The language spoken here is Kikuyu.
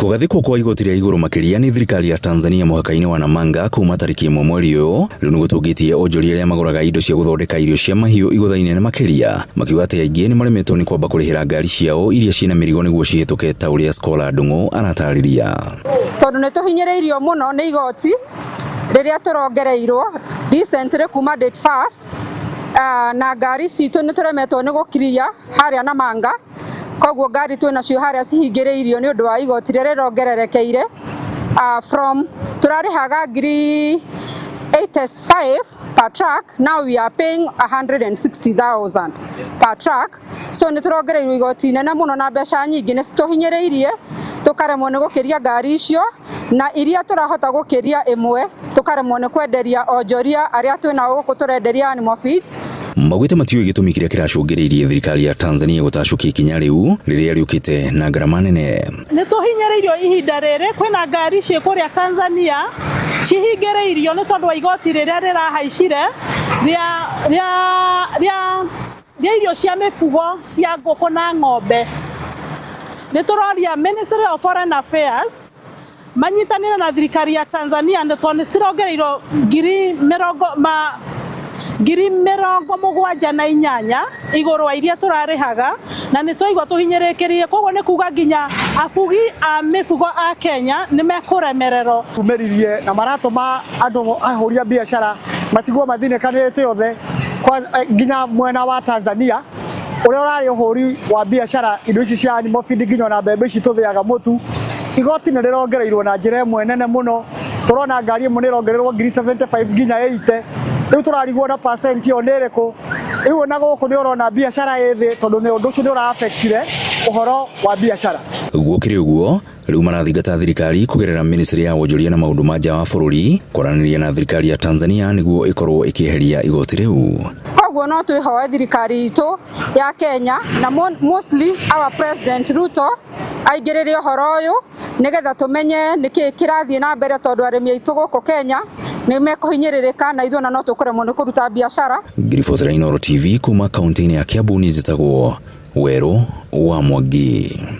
Kũgathĩkwo kwa igoti rĩa igũrũ makĩria nĩ thirikari ya Tanzania mũhaka-inĩ wa Namanga kuma tarĩki 1 mweri ũyũ rĩu nĩ gũtũngĩtie onjoria arĩa magũraga indo cia gũthondeka irio cia mahiũ igũtha inene makĩria, makiuga atĩ aingĩ nĩ maremetwo nĩ kwamba kũrĩhĩra ngari ciao iria ciĩna mĩrigo nĩguo cihĩtũke ta ũrĩa Scholar Ndung'u aratarĩria. Tondũ nĩ tũhinyĩrĩirio mũno nĩ igoti rĩrĩa tũrongereirwo recently kuma date first, na ngari citũ nĩ tũremetwo nĩ gũkiria harĩa Namanga. Koguo ngari twĩ nacio harĩa cihingĩrĩirio nĩ ũndũ wa igoti rĩrĩa rĩrongererekeire, from tũrarĩhaga ngiri 85 per truck, now we are paying 160,000 per truck. So nĩ tũrongereirwo igoti inene mũno na mbeca nyingĩ nĩ citũhinyĩrĩirie, tũkaremwo nĩ gũkĩria ngari icio, na iria tũrahota gũkĩria ĩmwe tũkaremwo nĩ kwenderia onjoria arĩa twĩnao gũkũ tũrenderia animal feeds. Maugĩte matiũĩ gĩtũmi kĩrĩa kĩracũngĩrĩirie thirikari ya Tanzania gũtacũkia ikinya rĩu rĩrĩa rĩũkĩte na ngarama nene. Nĩ tũhinyĩrĩirio ihinda rĩrĩ, kwĩna ngari ciĩ kũrĩa Tanzania cihingĩrĩirio nĩ tondũ wa igoti rĩrĩa rĩrahaicire rĩa irio cia mĩfugo cia ngũkũ na ng'ombe. Nĩ tũroria Ministry of Foreign Affairs manyitanĩre na thirikari ya Tanzania nĩ tondũ nĩ cirongereirwo 78,000 igũrũ wa iria tũrarĩhaga, na nĩ twaigua tũhinyĩrĩkĩrire. Koguo nĩ kuga nginya abugi a mĩbugo a Kenya nĩ mekũremererwo. Umĩririe na maratũma andũ ahũri a biacara matigwo mathinĩkanĩte othe nginya mwena wa Tanzania ũrĩa ũrarĩ ũhũri wa biacara indo ici cia animal feed, nginya ona mbembe ici tũthĩaga mũtu. Igoti nĩ rĩrongereirwo na njĩra ĩmwe nene mũno, tũrona ngari ĩmwe nĩ ĩrongererwo ngiri 75 nginya 80. Rĩu tũrarigwo na percent ĩyo nĩ ĩrĩkũ. Rĩu ona gũkũ nĩ ũrona biacara ĩ thĩ tondũ nĩ ũndũ ũcio nĩ ũra affectire ũhoro wa biacara. Gũkĩrĩ ũguo, rĩu marathingata thirikari kũgerera ministry ya wonjoria na maũndũ ma nja wa bũrũri kwaranĩria na thirikari ya Tanzania nĩguo ĩkorwo ĩkĩeheria igoti rĩu. Koguo no twĩhoe thirikari itũ ya Kenya na mostly our President Ruto aingĩrĩre ũhoro ũyũ nĩgetha tũmenye nĩkĩĩ kĩrathiĩ na mbere, tondũ arĩmi aitũ gũkũ Kenya nĩ mekũhinyĩrĩrĩka na ithuĩ ona no tũkũremwo nĩ kũruta biacara. Ngiribotera Inooro TV kuma kaunti-inĩ ya Kiambu, niĩ njĩtagwo Werũ wa Mwangi.